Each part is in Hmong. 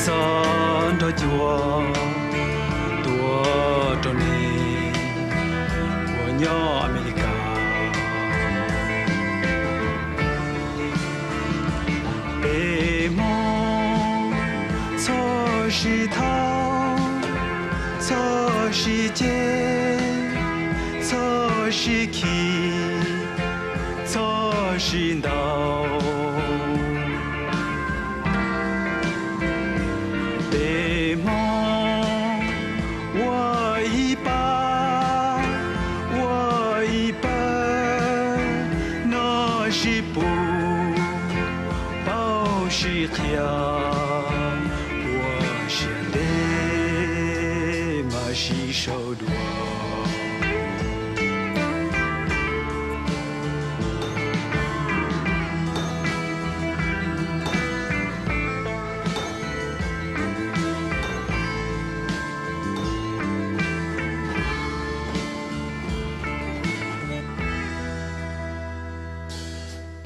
Txog nrog cua tuaj rau neeg uas nyob Amelikas. Peb Hmoob txhob sib thov, txhob sib ceg, txhob sib khi, txhob sib ntaus. Peb Hmoob ua ib pab, ua ib pawg, noj sib pub, paub sib qhia, ua siab ntev mas sib sau dua.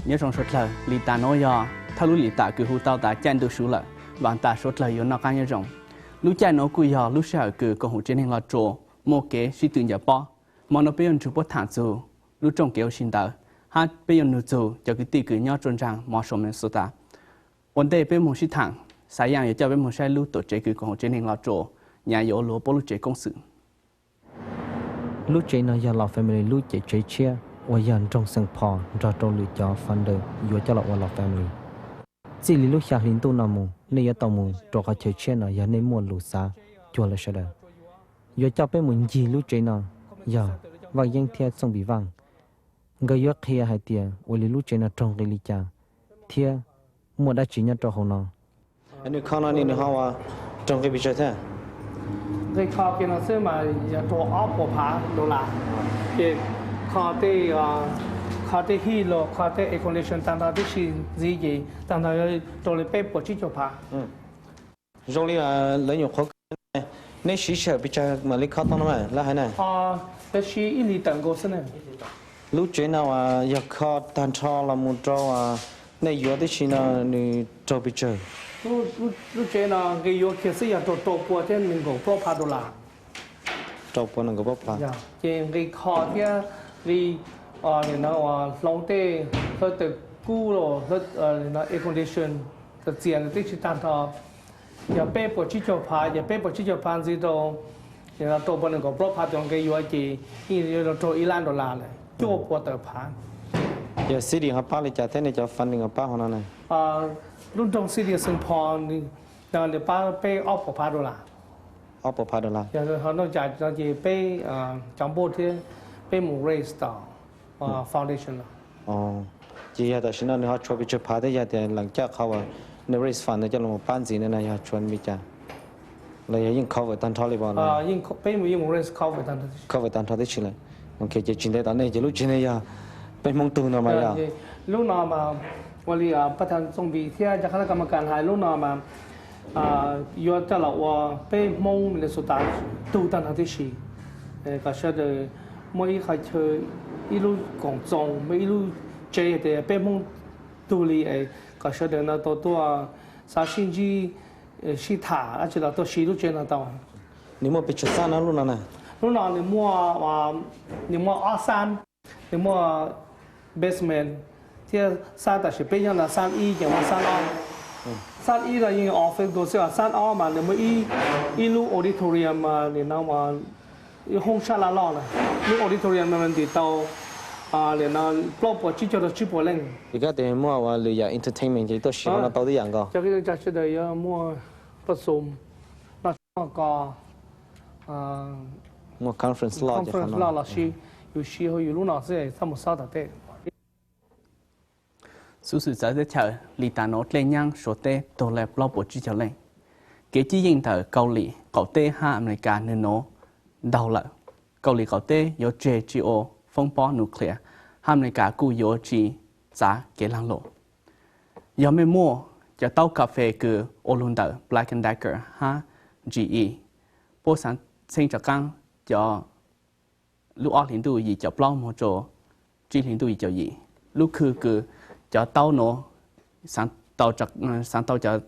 Nyob zoo suav dlawg, li tas nuav yog thawj lub lim tam kws hu tau tas caij ntuj sub lawm, vaam tas suav dlawg yuav noj qaab nyob zoo. Lub caij nuav kuj yog lub sij hawm kws koom haum tsev neeg Los Tsuas muaj kev sib tw ncaws pob. Mo nuav peb yuav nrug puab thaam txug lub rooj kev ua si ntawd, hab peb yuav nug txug cov kwv tij kws nyob rua nraag Marshall, Minnesota. Ua ntej peb moog sib thaam, Xav Yaaj yuav coj peb moog saib lub tuam tsev kws koom haum tsev neeg Los Tsuas nyam yuav ua luag puab lub tsev koob xwm. Lub tsev no yog Los Family lub cev tsev tshiab uas yog nroog Xeem Phos nrog rau lwm cov founder yuav coj los ua Los Family. Txij li lub xya hli ntuj no mus nej yuav tau mus rau qhov chaw tshiab no yog nej muaj lus xav cuag lawv sawv daws. Yuav coj peb mus ncig lub tsev no yog Vaj Yeeb thiab Txooj Npis Vaaj. Nkawd yuav qhia hais tias ua li lub tsev no raug nqi li cas thiab muaj dab tsi nyob rau hauv no. Nws kho no nws ho raug nqi pes tsawg thiab? Nqi kho kiag no xwb mas yog raug ob puas phav dollar. Ces kho tej, kho tej heat los kho tej air condition tag nrho tib si ntxiv ces tag nrho raug li peb puas tsib caug phav. Zoo li lawv nyuam qhuav, neb siv sij hawm pes tsawg mam li kho tau no mas lawv hais na? Lawv siv ib hlis tawm nkaus xwb na. Lub tsev no uas yog kho tag nrho los mus rau nej yuav tib si no nws raug pes tsawg? Lub tsev no nqi yuav kiag xwb yog raug rau pua thiab nees nkaum plaub phav dollar. Rau pua nees nkaum plaub phav. Ces nqi kho thiab nqi hloov tej hlawv taws kub los air condition, txias tib si tag nrho yog peb puas tsib caug phav, ces peb puas tsib caug phav ntxiv rau, rau pua nees nkaum plaub phav tus nqi yuav ces yeej yuav raug ib lab dollar lawm, cuaj puas tawm phav. Yog city ho pab li cas thiab nej cov funding ho pab hauv no na? Lub nroog city Saint Paul nws pab peb ob puas phav dollar. Ob puas phav dollar. Yog ho noj cas no ces peb cov npauj thiab peb mus raise tau foundation no. Ces yog tam sim no nws ho tshuav pes tsawg phav thiab yog tias lees caj qhov uas nws raise fund ntawd coj los pab ntxiv no na yog tshuav li cas? Los yog yeej cover tag nrho li as? Peb yeej mus raise cover tag nrho tib si lawm. Ok, ces tsis ntev tom ntej ces lub tsev no yog peb Hmoob tug no mas yog. Lub no mas ua li pab tha txooj vim thiab cov qhab lab ka ma kas hais lub no mas yuav coj los ua peb Hmoob Minnesota tug tag nrho tib si, kom sawv daws muaj ib qhov chaw, ib lub koom txoos, muaj ib lub tsev tias peb Hmoob tug li, kom sawv daws no tau tuaj xav sib ntsib, sib tham dab tsi los tuaj siv lub tsev no tau. Nws muaj pes tsawg xab no lub no na? Lub no nws muaj, nws muaj ob xab, nws muaj basement thiab xab tam sim peb nyob no xab ib ces muaj xab ob. Xab ib no yeej office nkaus xwb, xab ob mas nws muaj ib lub auditorium, nim no hoob sab laj loj na, lub auditorium no ntim tau nim no plaub puas tsib caug rau tsib puas leej. Ces koj tias muaj ua lwm yam entertainment ces tuaj siv hauv no tau tib yam nkaus. Cov kwv tij neej tsa sawv daws yuav muaj paj xum, noj tsau noj kos, muaj conference loj, conference loj los sis yus siv hauv yus lub no xwb, txhob mus xob tom tej. Xuv xwm txawv teb chaws, li tas nuav dlej nyaab Suav teb tuag le plaub puas tsib caug leej. Kev cib yeej ntawm Kauslim qaum teb hab Amelikas nwg nuav ntaug lawm. Kauslim qaum teb yuav tseg tsi ua foob pob nuclear, hab Amelikas kuj yuav tsi txav kev laag lug. Yog mej muaj cov taub kas fes kws ua lug ntawm Black and Decker hab GE, puab xaav txheeb rov qaab cov lub ob hlis ntuj yim caum plaub moog rua tsib hlis ntuj yim caum yim. Lub khw kws cov taub nuav, xaav tau cov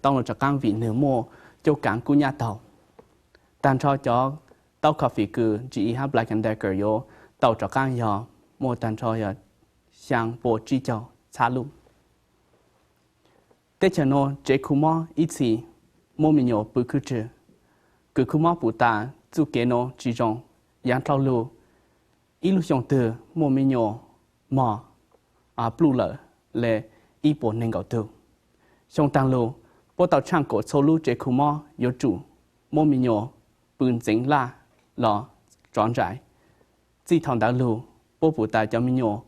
taub nuav rov qaab vim nwg muaj cuab kaav kub nyab taug. Tag nrho cov taub coffee kws G E hab Black and Decker yuav tau rov qaab yog muaj tag nrho yog xyaa pua tsib caug txhab lub. Teb chaws nuav tsev khu mob ib txhis muaj me nyuam pw khwb rwg, kws khu mob pum tas txuj kev nuav tsi zoo. Yaav dlhau lug ib lub xyoo twg muaj me nyuam mog pluj lawm le ib puas neeg nkaum tug. Xyoo taag lug puab tau tshaaj kuas txhua lub tsev khu mob yuav tsum muab me nyuam pw ntxeev laj los tso ntsais. Txij thaum ntawd lug puab pum tas cov me nyuam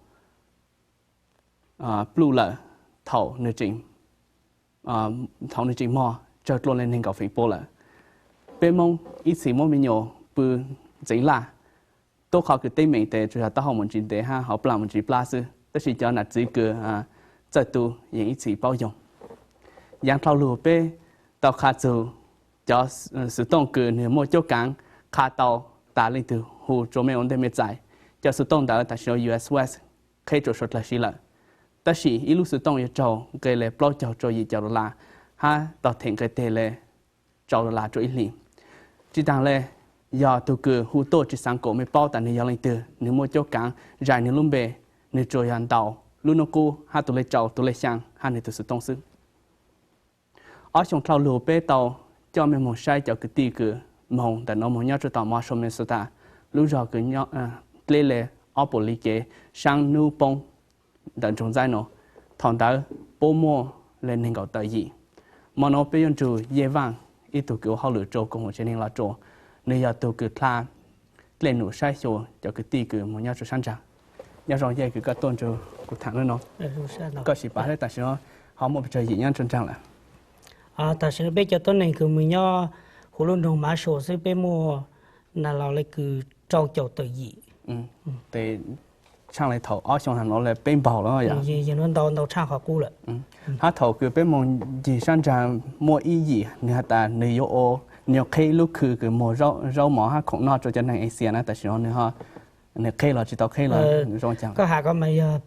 pluj lawm thaum nws tseem mog tsawg dlua le neeg nkaum feem pua lawm. Peb Moob ib txhis muab me nyuam pw ntxeev laj, tuab qhov kws teeb meem tes tsuas yog taub hau mus ntsis ntev hab hauv plag mus ntsis plab xwb, tab sis cov nam txwv kws txawj tu yeej ib txhis paub yoog. Yaav dlhau lug peb tau qha txug cov xwm tooj kws nwg muaj cuab kaav qha tau tas leej twg hu rua mej ua ntej mej txais. Cov xwm tooj ntawd tam sim no U S West qheb rua suav dlawg si lawm, tab sis ib lub xwm tooj yuav raug nqe le plaub caug rua yim caum dollar hab tog them nqe teg le rau dollar rua ib hlis. Tsi taag le, yog tug kws hu tuaj tsi xaav kuas mej paub tas nwg yog leej twg, nwg muaj cuab kaav zais nwg lub npe, nwg tsuas yog ntaus lub nub qub hab tug le rau tug le xyaa hab nwg tug xwm tooj xwb. Ob xyoo dlhau lug peb tau coj mej moog saib cov kwv tij kws moog ntawm nuav moog nyob rua tom Marshall, Minnesota, lub zog kws dleb le ob puas li kev saab nub poob ntawm nroog Ntxaib nuav. Thaum ntawd puab muaj le neeg nkaum tawm yim. Mo nuav peb yuav nrug Yej Vaaj, ib tug kws ua hauj lwm rua koom haum tsev neeg Los Tsuas, nwg yog tug kws dlha dlej num saib xyuas cov kwv tij kws moog nyob rua sab nraag. Nyob zoo Yej, kws koj tuaj nrug kuv thaam lub nuav. Koj sim pav saib tam sim nuav ho muaj pes tsawg yim nyob rua nraag lawm? Tam sim nuav peb cov tuab neeg kws moog nyob huv lub nroog Marshall xwb peb muaj na los le kws rau caum tawm yim. Tes tshaaj le thaum ob xyoo nuav le peb npaug lawm. Yog nuav ntau ntau tshaaj qhov qub lawm. Hab thaum kws peb moog ncig sab nraag muaj ib yim nwg has tas nwg yuav ua, nwg yuav qheb lub khw kws muag zaub mov hab khoom noj rua cov neeg Asia na, tam sim nuav nwg ho, nwg qheb los tsi tau qheb los zoo caag? Koj has ko mas yog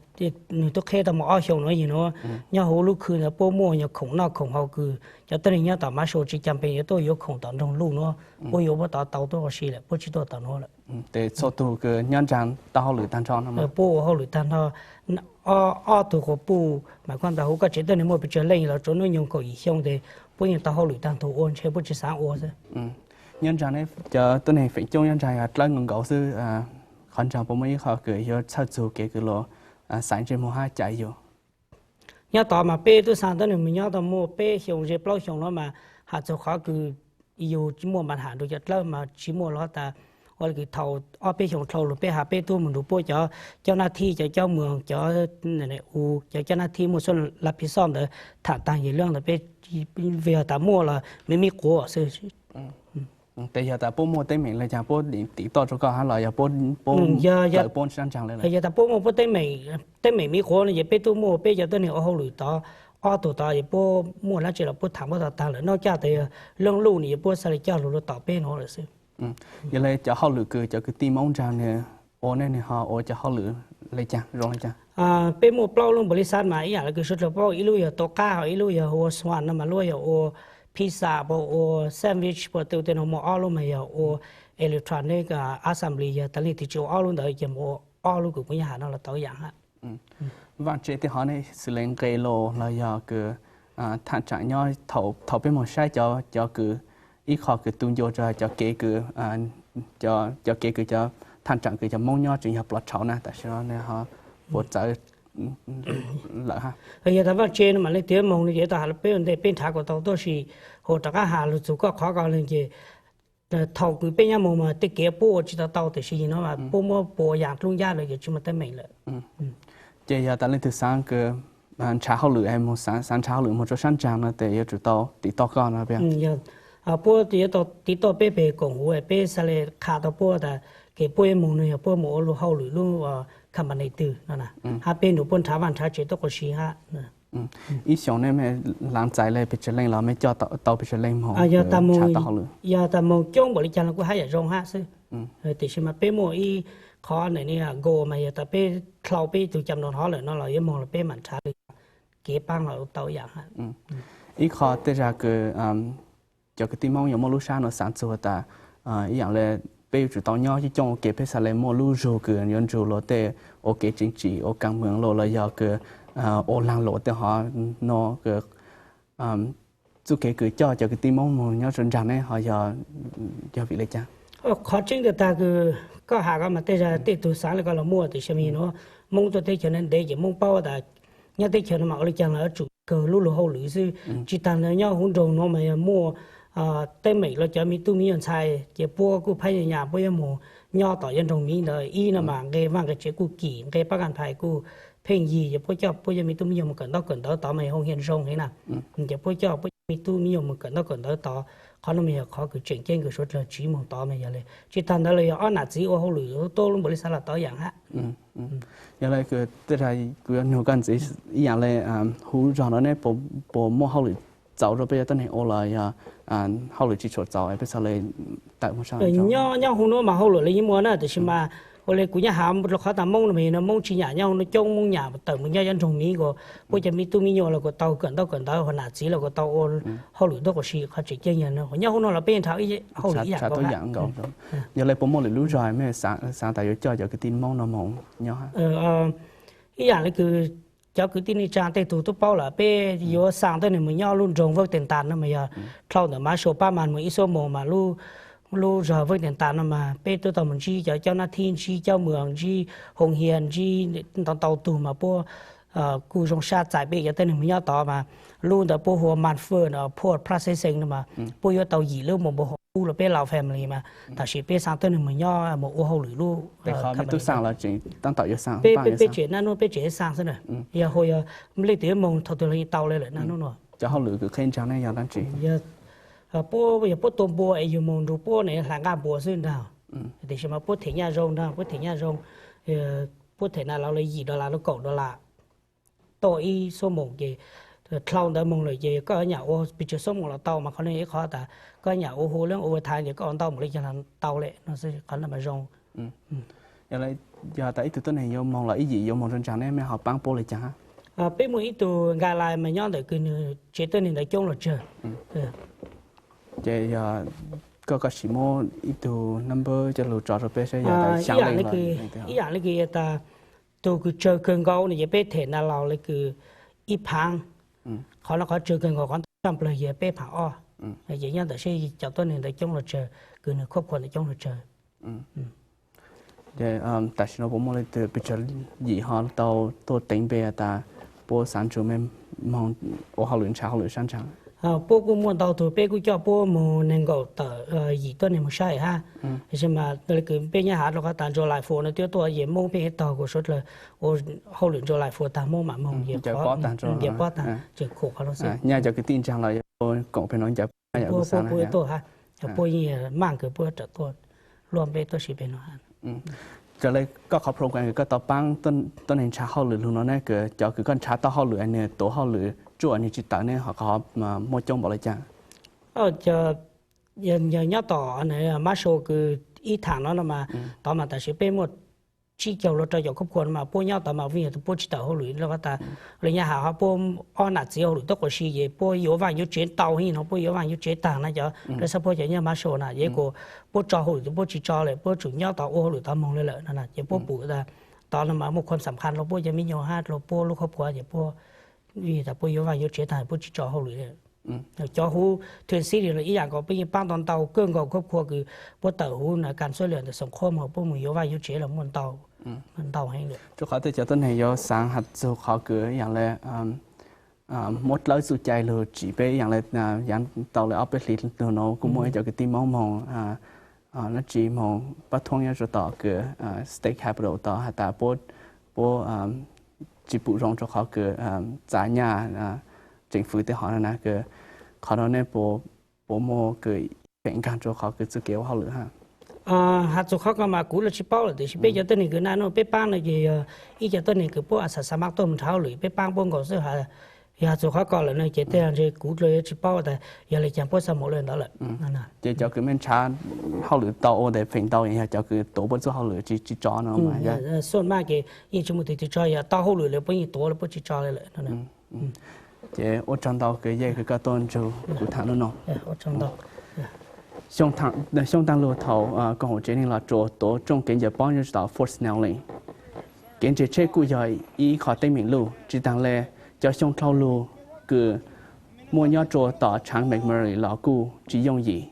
nwg tub qheb tau moog ob xyoo nuav yog nuav, nyob huv lub khw ntawd puab muaj nyuag khoom noj khoom haus kws cov tuab neeg nyob tom Marshall tsi cam pees yuav tuaj yuav khoom tom nroog Luj nuav, puab yuav puab tod tau tuab ua si lawm, puab tsi tuaj tom nuav lawm. Tes txhua tug kws nyob nraag tau hauj lwm tag nrho no, puab ua hauj lwm tag nrho. Ob tug quas puj mas koj ntawm huv koj tsev tuab neeg muaj pes tsawg leej los tsuav nub nyoog kaum yim xyoo tes puab yeej tau hauj lwm tag nrho ua ntshe puab tsi xaav ua xwb. Nyob nraag cov tuab neeg feem coob nyob nraag yog dlawb nkaus xwb, qhov nraag puas muaj ib qho kws yuav txhawj txug kev kws luas xaiv ntsej muag hab cais yug? Nyob tod mas peb tub xaa tuab neeg moog nyob tau muaj peb xyoo ze plaub xyoo nuav mas has txug qhov kws yug muaj npa ham nrug cov dlawb mas tsi muaj los tas, ua le kws thaum ob peb xyoo dlhau lug peb has peb tub moog nrug puab cov coj nab thib, cov coj moog, cov u, cov coj nab thib muaj suab laj phiv xoj ntawd thaam taag yim lub ntawd peb, vim has tas muaj los mej mib quav xwb. Tes yog tas puab muaj teeb meem le caag puab tiv toj rua koj hab los yog puab, puab tawm puab sab nraag le? Yog tas puab muaj puab teeb meem mib quav no ces peb tub muaj peb cov tuab neeg ua hauj lwm tod, ob tug tod es puab muaj dlaab tsi los puab thaam puab tau taag lawm, noj caj tas yog leej luj no es puab xaav le coj lug lug tom peb nuav lawm xwb. Yog le cov hauj lwm kws cov kwv tij Moob nraag nwg ua, nej nwg ho ua cov hauj lwm le caag zoo le caag? Peb muaj plaub lub npaum li xav mas ib yaam le kws suav dlawg paub, ib lub yog tau qab, ho ib lub yog ua swan no mas lub yog ua pizza puas ua sandwich puas tej no, muaj ob lub mas yog ua electronic assembly, yog tas leej twg tsi ua ob lub ntawd ces mus ua ob lub kws kuv nyab has no los tau ib yaam hab. Vaaj Tse, tej qhov nej xws le nqe los los yog kws thaam tsaam nyob thaum peb moog saib cov, cov kws ib qho kws tu ncua rua cov kev kws, cov kev kws cov thaam tsaam kws cov Moob nyob tseem yog plov tshauv na, tam sim no nej ho puas txawv lawm hab? Yog tas Vaaj Tse no mas leej twg moog no ces tau has le peb ua ntej peb nrhav kuas tau tuaj, sis hu rov qab has lug txug koj qhov ko le ces thaum kws peb nyob moog mas tej kev puab ua tsi tau tau, tam sim no mas puab muab puas yaam dlub ncab lawm ces tsi muaj teeb meem lawm. Ces yog tas leej twg xaav kws nrhav hauj lwm, moog xaav nrhav hauj lwm moog rua sab nraag no tes yuav tsum tau tiv toj koj no. Puab yuav tau tiv toj peb peg koom huv, peb xaav le qha tau puab tas kev puab yuav moog no yog puab moog ua lub hauj lwm lub company twg no na, hab peb nrug puab nrhav vaj nrhav tsev tuab ua si hab. Ib xyoos nej mej lav txais le pes tsawg leej los mej coj tau pes tsawg leej moog nrhav tau hauj lwm? Yog tas moog coob npaum li cas los kuj hab yam zoo hab xwb. Tiam sis mas peb muaj ib qho goal mas yog tas peb dlhau peb ib tug cam no hov lawm no los yuav moog los peb mam nrhav le, kev paab los tau ib yaam hab. Ib qho tej zag kws cov kwv tij Hmoob yuav muaj lub sab no xav txug tas ib yaam le peb yuav tsum tau nyob coob coob ua ke peb xaav le muaj lub zug kws yuav nrug luag tej ua kev tseem tsim ua kaam meem los los yog kws ua laag luam tej hov no, txuj kev kws coj cov kwv tij Hmoob moog nyob rua nraag ne ho yog, yog vim le caag? Qhov tseeb tag kws koj has ko mas tej zag tej tug xaav le ko los muaj, tab sis mas nuav Hmoob tuaj teb chaws no ntev ces Hmoob paub tas nyob teb chaws no mas ua le caag los yuav tsum kawg lub lug hauj lwm xwb. Tsi taag le nyob huv nroog nuav mas yog muaj teeb meem los cov me tub me nyuam ntxhais ces puab kuj phab nyas puab yuav moog nyob tom cov nroog miv ntawd. Ib no mas nqe vaaj nqe tsev kuj kim, nqe pab kas phais kuj pheej yig, ces puab coj puab cov me tub me nyuam moog kawm ntaub kawm ntawv tod mas yog hoo hias zoo heev na. Ces puab coj puab cov me tub me nyuam moog kawm ntaub kawm ntawv tod. Qhov no mas yog qhov kws tseem ceeb kws suav dlawg tsiv moog tod mas yog le. Tsi taag ntawd los yog ob nam txiv ua hauj lwm tuab lub npaum le xaav los tau yaam hab. Yog le kws tej zag kuv yuav nug koj ntxiv ib yaam le huv zog no ne puas muaj hauj lwm txaus rua peb cov tuab neeg ua los yog hauj lwm tsi tshua txaus peb xaav le tawm moog sab? Nyob huv nuav mas hauj lwm le yeej muaj na, tab sis mas ua le kuv nyab has rua qhov tas Moob no mas Moob tsi nyam nyob huv nuav coob, Moob nyam tawm moog nyob cov nroog miv kuas puab cov me tub me nyuam los kuas tau kawm ntaub kawm ntawv, hos nam txiv los kuas tau ua hauj lwm tuab quas si. Qhov tseem ceeb yog nyob huv nuav los peb nrhav hauj lwm ib yaam nkaus. Yog le puas muaj lwm lub zog mej xaav tas yuav coj cov kwv tij Moob no moog nyob? Ib yaam le kws cov kwv tij neej tsaa tej tug tub paub lawm, peb yuav xaa tuab neeg moog nyob lub nroog Vwj Tees Tas no mas yog dlhau ntawm Mab Sua pab mas moog ib xuab moos mas lub zog Vwj Tees Tas no mas peb tub tau moog ntsib cov caub nab thib, ntsib caub moos, ntsib hoo hias, ntsib ntau ntau tug mas puab kuj zoo sab txais peb cov tuab neeg moog nyob tod mas lub ntawd puab hu ua Mas Fwj no, Pork Processing no mas puab yuav tau yim lub moos npau huv ub rua peb Lao family mas tam sim peb xaa tuab neeg moog nyob moog ua hauj lwm lub. Peb tseem naj nub peb tseem xaa xwb na, yog hu yog leej twg yuav moog thaus twg los yeej tau le lawm naj nub nuav. Cov hauj lwm kws qheb nraag ne yog dlaab tsi? Puab yog puab tua npua es yug moog nrug puab ne hlais nqaj npua xwb nraag, tiam sis mas puab them nyaj zoo nraag, puab them nyaj zoo, puab them na laus le yim dollar rua kaum dollar tuaj ib xuab moos ces dlhau ntawd moog lawm ces koj nyam ua pes tsawg xuab moos los tau mas qhov no yog ib qhov tas koj nyam ua hu le ua thav ces koj ua ntau npaum le caag los tau le no xwb, qhov no mas zoo. Yog tas ib tug tuab neeg yuav moog los ib yim yuav moog rua nraag ne mej ho paab puab le caag? Peb muaj ib tug nka lais mas nyob ntawm kws nwg tsev tuab neeg ntawd coob los tsawg. Ces yog koj, koj sim muab ib tug number coj lug tso rua peb saib yog tas xyaa le, ib yaam le kws tas tug kws tsawg kawg nkaus no ces peb them na laus le kws ib phaav. Qhov no qhov tsawg kawg nkaus, qhov ntawm sab plawg yog peb phaav ob. Ces nyob ntawm seb cov tuab neeg ntawd coob los tsawg, kws nwg khuab khua ntawd coob los tsawg. Tam sim no puas muaj leej twg pes tsawg yim ho tau tuaj teev npe tas puab xaav nrug mej moog ua hauj lwm nrhav hauj lwm sab nraag? Puab kuj muaj ntau tug, peb kuj coj puab moog neeg nkaum tawm yim tuab neeg moog saib hab. Tab sis mas le kws peb nyab has rua qhov tas July Four no twb tuaj, yog Moob peb yeej taug kuas suav dlawg ua hauj lwm July Four tag Moob mam moog, ncaws pob tag, tseem khuam qhov no xwb. Nyaj cov kwv tij nraag los yog koom peg no ncaws pob, puab yeej maaj kws puab rawm tuaj luaj npe tuaj si peg no. Raws le koj qhov program kws koj tau paab tuab neeg nrhav hauj lwm lug no ne, kws cov kws koj nrhav tau hauj lwm nwg tuav hauj lwm tsuaj nwg tsi tawm ne ho qhov muaj coob npaum le caag? Yog nyob tom Mab Sua kws ib thaam no no mas tod mas tam sim peb muaj tsib caug luag rau caum khuab khua no mas puab nyob tod mas vwj yog puab tsi tawm hauj lwm rua qhov tas le nyab has ho puab ob nam txiv hauj lwm tuab quas si ces puab yuav vaaj yuav tsev ntau heev no, puab yuav vaaj yuav tsev taag na cov le xab puab cov nyob Mab Sua na, ces kuas puab tso hauj lwm tes puab tsi tso le, puab tsum nyob tod ua hauj lwm tod moog le lawm no na, ces puab pum tas tod no mas muaj khuam xam khas rua puab cov me nyuam hab rua puab lub khuab khua ces puab vwj tas puab yuav vaaj yuav tsev taag puab tsi tso hauj lwm le. Cov huv Twin City los ib yaam nkaus, puab yeej paab tau ntau kawg nkaus khuab khua kws puab tawm huv na kas xuab liam ntawm xoom qhuab moog puab moog yuav vaaj yuav tsev los muaj ntau heev le. Rua qhov tej cov tuab neeg yuav xaav has txug qhov kws ib yaam le muab dlawb txuj cai lug tsim peb ib yaam le yaav tau le ob peb hlis lug no kuj muaj ib cov kwv tij Moob moog dlaab tsi moog pab thuab nyob rua tom kws state capitol tod has tas puab tsi pum zoo rua qhov kws txav nyaj tseem fwv tej hov na, kws qhov no ne puas muaj kws feem nkaag rua qhov kws txuj kev ua hauj lwm hab? Has txug qhov ko mas kuv los tsi paub lawm, tab sis peb cov tuab neeg kws naj nub peb paab no ces yog ib cov tuab neeg kws puab a xav xav maam tuaj moog nrhav hauj lwm, peb paab puab nkaus xwb. Yog has txug qhov ko lawm no ces tej zag ntshe kuv dlua yuav tsi paub tas yog le caag puab xav moog le ntawd lawm. Ces cov kws mej nrhav hauj lwm tau ua ntej feem ntau yog cov kws tuav puab txuj hauj lwm tsi tso no. Xuaj maj ces yeej tsi muaj tug twg tso, yog tau hauj lwm lawm puab yeej tuav le puab tsi tso le lawm. Ces ua tsaug ntau kwv Yej kws koj tuaj nrug kuv tham lub no. Xyoo taag lug thaum koom haum tsev neeg Los Tsuas tuav rooj kev ncaws pob nyob rua tom Fort Snelling, kev nres tsheb kuj yog ib qho teeb meem luj. Tsi taag le, cov xyoo dlhau lug kws muaj nyob rua tom tshaav McMurray los kuj tsi yooj yim.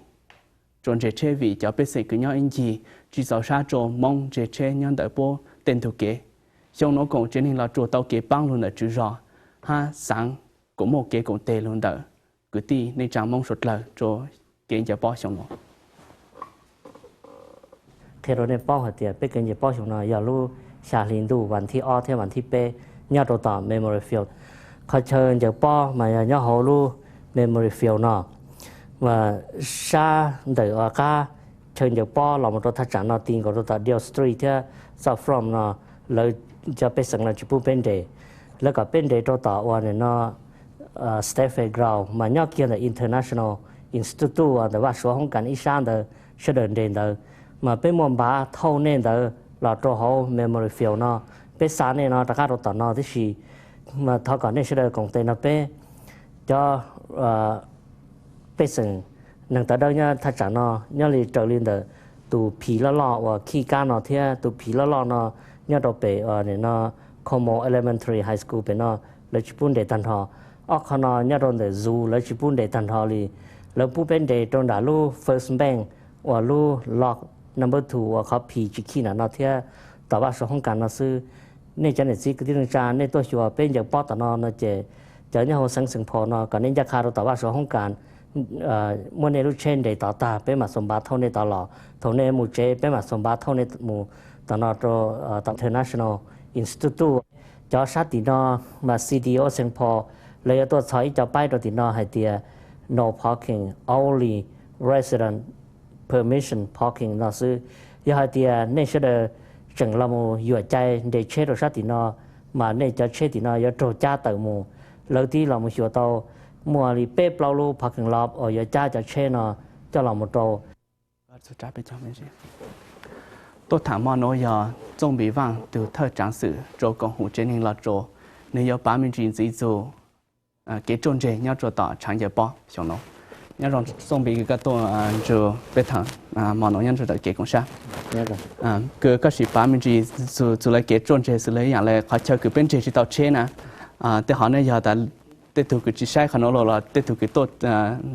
Rua nres tsheb vim cov pej xeem kws nyob ib ncig tsi txaus sab rua Moob nres tsheb nyob ntawm puab tej ntug kev. Xyoo nuav koom tsev neeg Los Tsuas tau kev paab lug ntawm tswv zog hab xaav kuas muaj kev koom teg lug ntawm kwv tij neej tsaa Moob suav dlawg rua kev ncaws pob xyoo nuav. Qhia rua nej paub hais tias peb kev ncaws pob xyoo no yog lub xya hli ntuj vas thib ob thiab vas thib peb nyob rua tom Memory Field. Qhov chaw ncaws pob mas yog nyob hauv lub Memory Field no, mas sab ntawm qab chaw ncaws pob los mus rua thaj tsam no ti nkaus rua tom Dale Street thiab South Front no, lawv cov pej xeem no tsis pub peb nres. Lawv kom peb nres rua tom uas nim no Stafford Ground mas nyob kiag ntawm International Institute ntawm Vaj Suav Hoob Kas ib sab ntawd, sawv daws nres ntawd. Mas peb muaj npav thauj nej ntawd los rau hauv Memory Field no, peb xa nej no rov qab rau tom no tib si. Mas thov kom nej sawv daws koom tes nrog peb. Cov pej xeem neeg tawv dawb nyob thaj tsam no nyob li raws li ntawm tus phim loj loj uas khij kab no thiab tus phim loj loj no nyob rau pem uas nim no Como Elementary High School pem no, lawv tsis pub nres tag nrho. Ob qho no nyob rau ntawm zoo lawv tsis pub nres tag nrho li. Lawv pub peb nres rau nram lub First Bank uas lub lot number two uas qhov phim tsis khij nram no thiab tom Vaj Suav Hoob Kas no xwb. Nej cov niam txiv kwv tij neej tsa nej tuaj xyuas peb ncaws pob tom no no ces cov nyob hauv xeev Saint Paul no kom nej ncaj qha rau tom Vaj Suav Hoob Kas, muab nej lub tsheb nres tod tag peb mam xuas npav thauj nej tod los. Thaum nej mus tsev peb mam xuas npav thauj nej mus tom no rau tom International Institute. Cov sab tim no mas City of Saint Paul lawv yuav tuaj txhos ib co paib rau tim no hais tias no parking, only resident permission parking no xwb. Yog hais tias nej sawv daws tseem los mus yuam cai nres tsheb rau sab tim no, mas nej cov tsheb tim no yuav raug cab tawm mus. Lawv twb los mus xyuas tau muaj li peb plaub lub parking lot uas yuav cab cov tsheb no coj los mus rau. Tuaj tham hmo nuav yog Txooj Npis Vaaj, tug thawj tsaav xwm rua koom haum tsev neeg Los Tsuas. Nwg yuav pav me ntsis ntxiv txug kev ruaj ntseg nyob rua tom tshaav ncaws pob xyoo nuav. Nyob zoo Txooj Npis kws koj tuaj nrug peb tham hmo nuav nyob rua tom kev koom sab. Kws koj sim pav me ntsis txug lawv kev ruaj ntseg xws le yaam le qhov chaw kws peb ntseg tsi tau tsheb na, tej hov ne yog tas tej tug kws tsi saib qhov nuav los los tej tug kws tuaj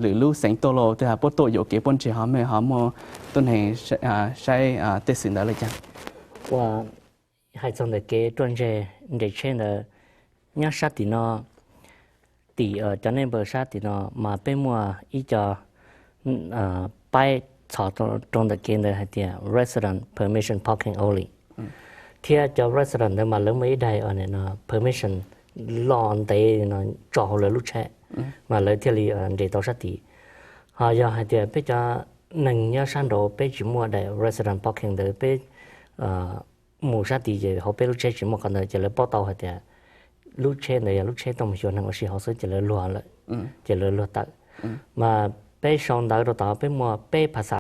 lwm lub xeev tuaj los tej hov puab tuaj yuam kev puab ntseg hov mej hov muaj tuab neeg saib tej xwm ntawd le caag? Ua, hais txog ntawm kev ruaj ntseg nres tsheb ntawd, nyob sab tim no, tim cov neighbor sab tim no mas peb muaj ib co paib txhos rau ntawm kev ntawd hais tias resident permission parking only, thiab cov resident ntawd mas lawv muaj ib daim permission loj ntev no tso hauv lawv lub tsheb, mas lawv thiaj li nres tau sab tid. Ho yog hais tias peb cov neeg nyob sab nraud peb tsis muaj daim resident parking ntawd, peb mus sab tid ces hauv peb lub tsheb tsis muaj qhov ntawd ces lawv paub tau hais tias lub tsheb ntawd yog lub tsheb tuaj mus xyuas neeg ua si hauv xwb ces lawv luag lawm, ces lawv luag tawm. Mas peb sau ntawv rau tod peb muaj peb phas xas.